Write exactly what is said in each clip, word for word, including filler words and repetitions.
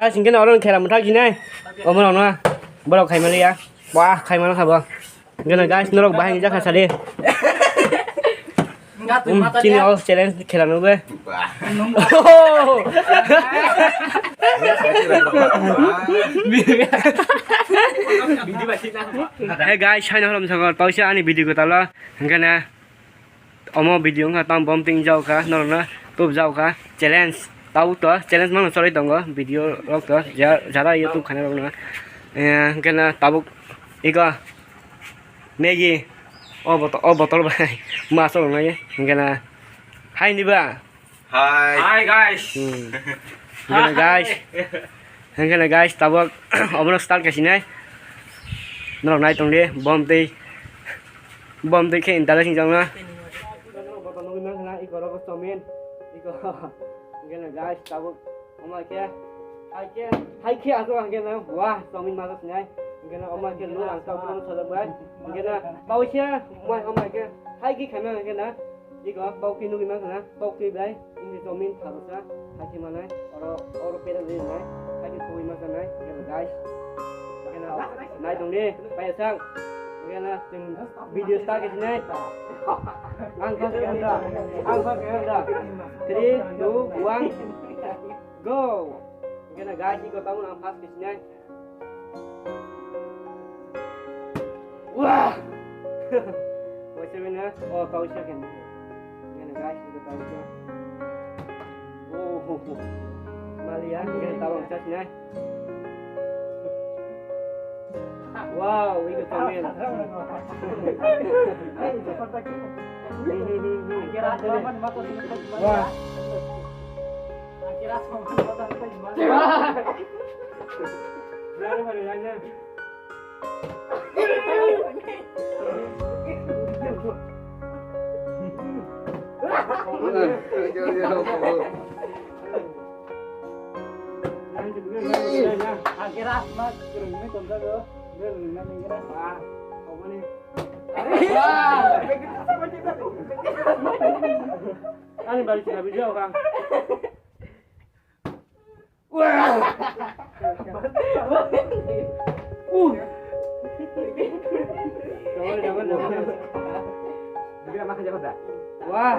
Guys, hingke oro khela mwthak jinai. Omo rok no. Borok khai maliya. Wah, khai mano khabo. Gana guys, norok bahai ni jakha sadi. Hmm, chini o challenge khela no be. Hey guys, hai no hom sangor pausa ani video ko talo. Hingke na omo video wngkha tamo bom ting jao kha norok no tup jao kha challenge. Tabuk to challenge mano choli tongo video rok to ja-, jara YouTube khaina rok no. Eh, hingke na tabuk iko Maggie o botol, o botol bai ma cholo nai hingke na hai ni ba. Hi. Hi, guys. Hmm. Hingke na guys. Hingke na guys, tabuk obono start kaisinai. Norok nai tongdi, bom twi, bom twi khe interest wngjakna. Iko rogo chomin, iko. Hingke na guys, tabuk omo khe, hai khe, hai khe aswk hingke na, wah, chomin masa sinai. Hingke na omo khe lur ang tabuk sojak bai. Hingke na, pawi khe, omo, omo khe, hai khe khaina hingke na. Iko bok twi nugwi mankha na, bok twi bai, ini chomin pharusa, hakhe manai, oro, oro pera de nai, hakhe khogwi mankha nai, hello guys. Hello, nai tong de, pai sang. Hello, chwng video start khe nai. Ang first khe da, ang first khe da. Three, two, one, go. Hello guys, iko tamo ang first khe nai. Wah! Waisa wina, oh, kau isa kan. Ini guys, itu kau isa. Oh, ho, ho. Mali ya, ini tahu saya sini. Wow, ini komen. Wah. Ani balik sila video kang. Wah. Uh. Jangan, jangan, jangan. Bigyan makan jangan dah. Wah.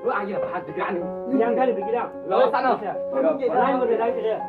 Lu aja lah bahas juga nih. Yang kali bigyan. Lo sana. Lain boleh, lain boleh.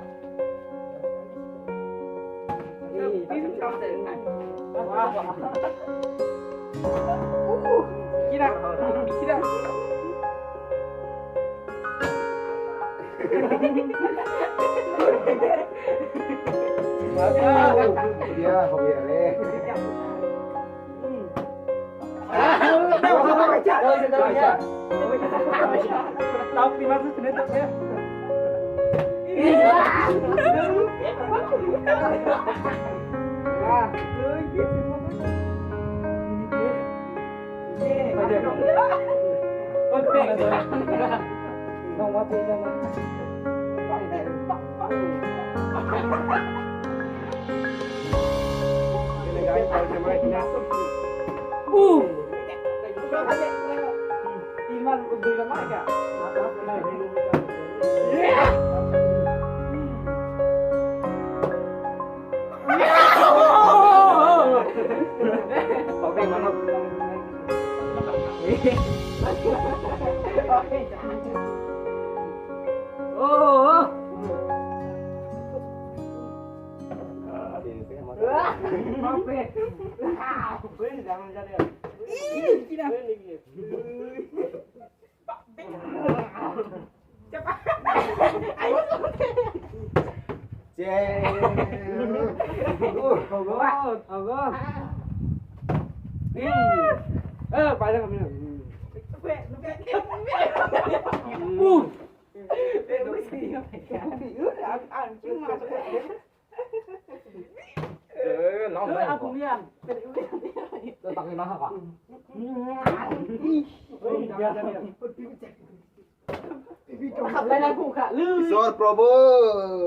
Isor Prabhu,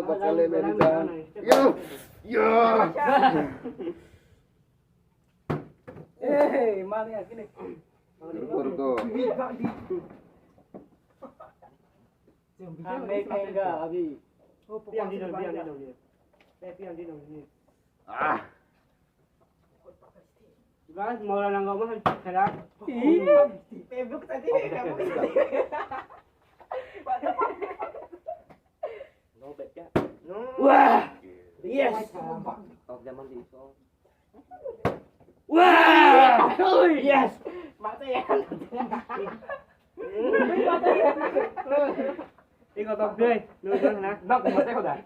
bachale meri jaan. Yo, yo. Eh, mari akine. Ruko, ruko. Hame khenga abhi. Piang di dong, piang di dong dia. Eh, piang di dong dia. Ah. Guys, mau lang ngomong hari kira. Bebek tadi. No back ya. No. Wah. Yes. Oh, zaman di so. Wah! Yes! Mati ya. Iko top deh, lu jangan nak. Nak mati kau dah.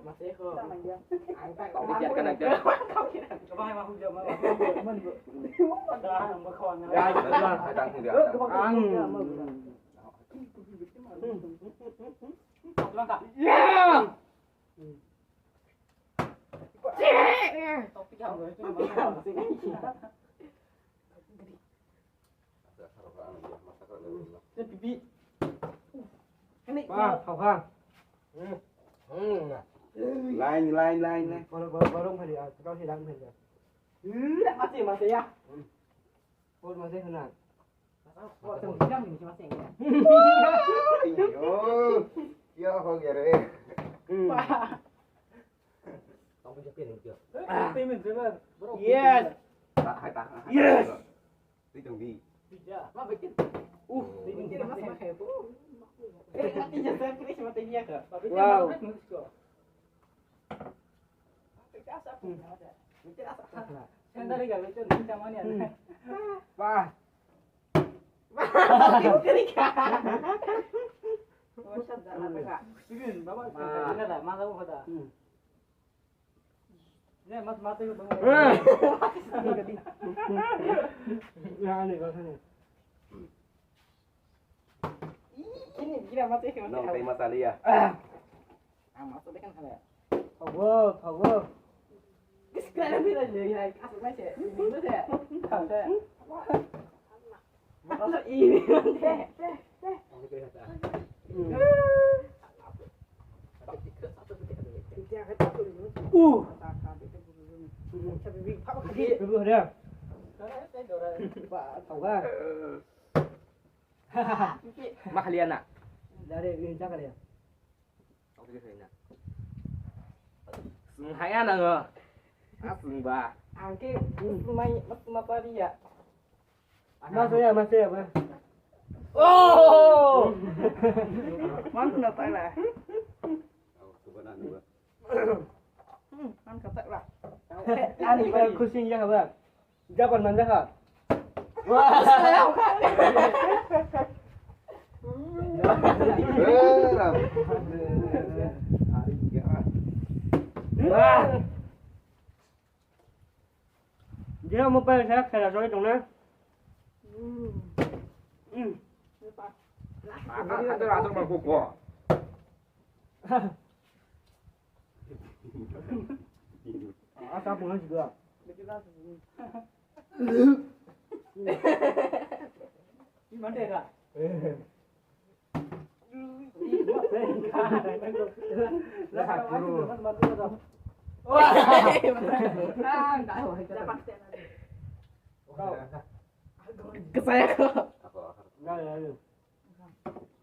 Mati kau. Angkat kau. Biarkan aja. Coba yang aku jawab. Dah, yang berkawan. Ya, ya, ya. Ang. Langkah. Ya. Wah, hau ha. Lain, lain, lain, lain. Baru, baru, baru, hari, ah, kau hilang hari. Mati, mati ya. Baru mati kena. Iyo, iyo, ho gere. Yes. Yes. Wow. Wah. Ini kira mati. No, kay masali ya. Ang masuk deh kan sana. Pogo, pogo. Guys, kalian bilang dia ya, asal aja. Ini tuh ya. Tahu saya. Masuk ini. Teh, teh, teh. Uh. Oke, dulu ada. Pak, tahu kan? Mahaliana. Dari ini cakar ya. Swng hai ya nango. A swng ba. Ang khe mai, mas, mas tari ya. Mas ya, mas ya, ba. Oh! Man na tai la. Hmm, man ka tai la. Ani ba khusing ya ba. Japan manjakha. Dia mobile saya kaya soalnya dong nah. Ada ada ada mah kok. Ah, tak boleh juga. Ini mana ya? Wah. Kesaya kok. Nah, ya, ya.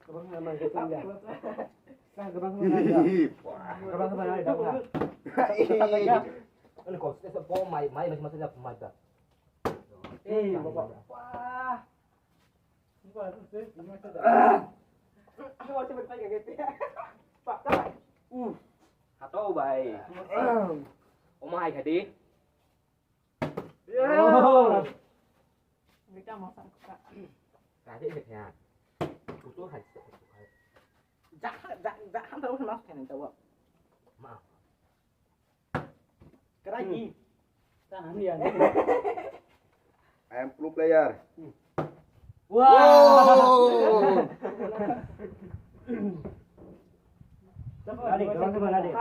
Kabang sama aja, ya. Nah, kabang sama aja. Kabang sama aja, dah, dah. Ini kok, saya mau mai, mai masih masih dah, mai dah. Eh, bapak. Wah. Ini baru sih, ini masih ada. Ini masih bertanya gitu ya. Pak, Pak. Uh. Hatau bai. Omai kadi. Yo. Mereka masak, Kak. Tadi sih ya. Butuh aja. Jangan, jangan, jangan terus mas kan tahu. Maaf. Keragi. Tahan ya. I am pro player. Wow. Adi, kabang sama adi.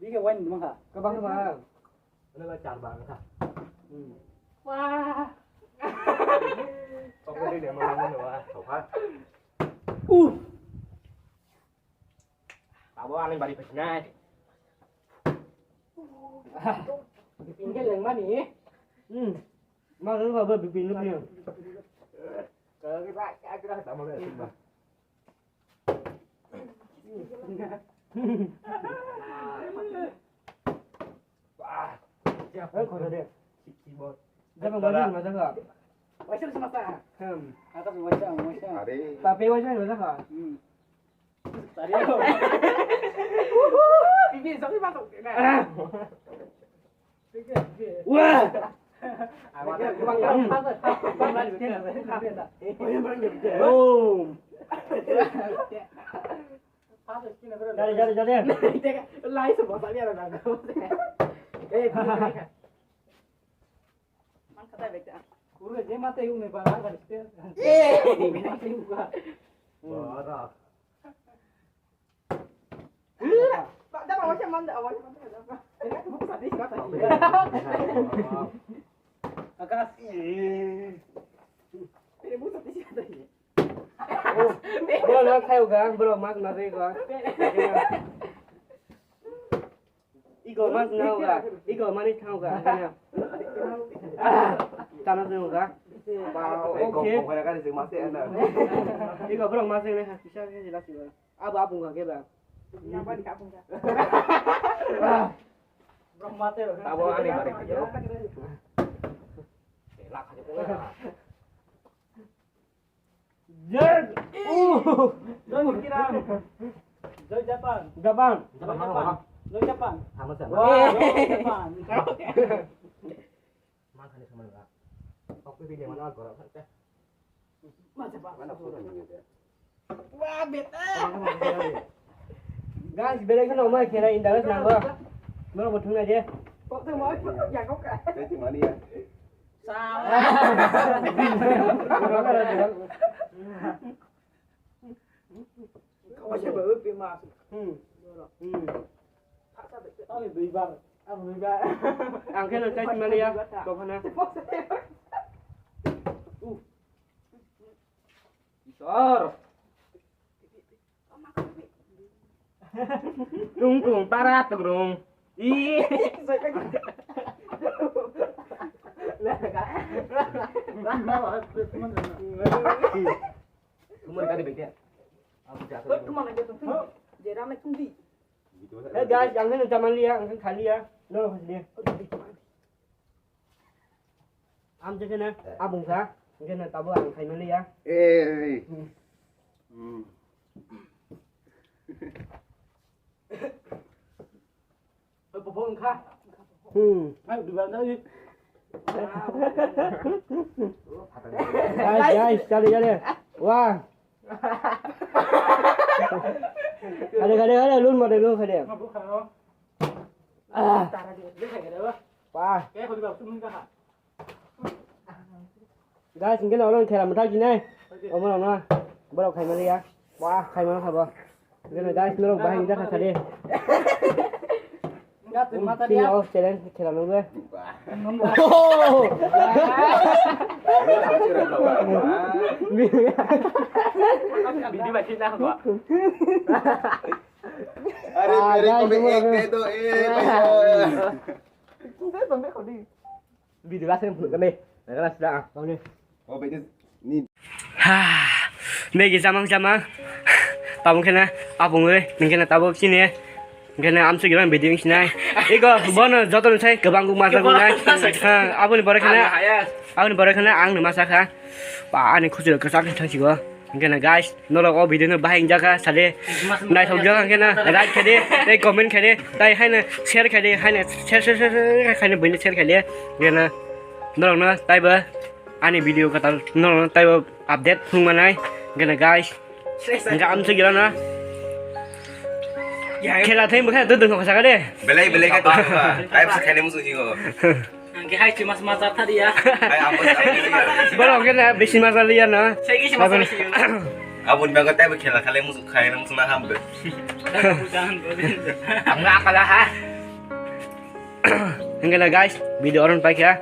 Dia ke wine mah. Kabang sama. Ano ba, char ba ka? Hmm. Wah. Pagkali dia malam ano ah. Tau ka? Uh. Tabo ani bari pasinai. Tinggal yang mana ni? Hmm. Malu ba ba bibin lu ni. Kalau kita kira kita mau lihat sih, Bang. Wah. Siap, kau tadi. Siap, siap, bos. Jangan banyak, jangan. Wajar sama saya. Hmm. Atas wajar, wajar. Hari. Tapi wajar, wajar, kak. Hmm. Tadi. Bibi, sampai masuk. Ah. Wah. Boom. Jare, jare, jare. Lai se bosa biar na. Eh, man kata bek. Kurang je mate yung ne ba. Eh, mate yung ba. Bara. Bro, no khai uga, bro, mak na dei uga. Iko mas na uga, iko mani thang uga. Tana dei uga. Wow, okay. Iko bro, mas na ha kisa kisa lasi uga. Abo abung ka keba. Yang bani ka abung ka. Brahma te. Abo ani bari ka. Joy. Uh. Joy Kiran. Joy Japan. Japan. Joy Japan. Joy Japan. Sama sama. Wah, Joy Japan. Mang khani samani ba. Kok pi video mana gora khan te. Mana photo ni te. Wah, beta. Guys, bere khano mai khera inda guys nanggo. Noro bo thungnai de. Kok te mai ya kok ka. Te ti mani ya. Sa. Kau siapa upi mas. Hmm. Hmm. Ang khe no chai mani ya, to phana. Isor. Tung tung para tung rung. Ih. Kumar kali bengke. Aku jatuh. Oi, kemana dia tuh? Jerame tuh di. Hey guys, ang khe no chamaliya, ang khe khaliya. No, khaliya. Am je khe na, abung kha, ang khe na tabo ang khai maliya. Eh. Hmm. Hmm. Oi, popo ang kha. Hmm. Ay, di ba na di. Guys, guys, chale, chale. Wah. Kade, kade, kade, lun mode, lun kade. Ah. Wah. Guys, hingke no, orang kera muthak jinai. Omo no, borok khai maliya. Wah, khai mano khabo. Gana guys, norok bahai ni jakha sadi. Tini o challenge khela nungwi. Bidi bai sina ko. Are mere ko ek de do, eh, bhaiya. Video last time phuluk kane. Nagala sida, ah, kau ni. Oh, bhai, ni. Ha, megi jamang jamang. Tabung kena, abung oi, nengkena tabuk sini. Nengkena amsu giran video sinai. Iko, bono joto nusai, kebang guk masa gunai. Ha, aboni bore kena, aboni bore kena, ang ni masa kha. Pa, ani khusi kesak thang sigo. Nengkena guys, norok o video no bahai jakha sade. Naithok jak hingke na, like khaidi, tei comment khaidi, tei haino share khaidi, haino share, share, share, share khaidi, buino share khaidi. Hingke na, norok no taibo ani video kwtal norok no taibo update phung manai. Hingke na guys, hingke amsa gila na. Khela thai bwkha duduk no khasaka de. Belai, belai khe tongkha. Taibo se khaini musu jigo. Ang khe hai chuma chuma cha thari ya. Hai, abo sa. Borok hwnkhe na bisi ma cha liya na. Sai khe chuma cha liya. Aboni bagwi taibo khela khalai muchuk khai nang chuma hamdo. Ang na khala ha. Hwnkhe na guys, video oron paikha.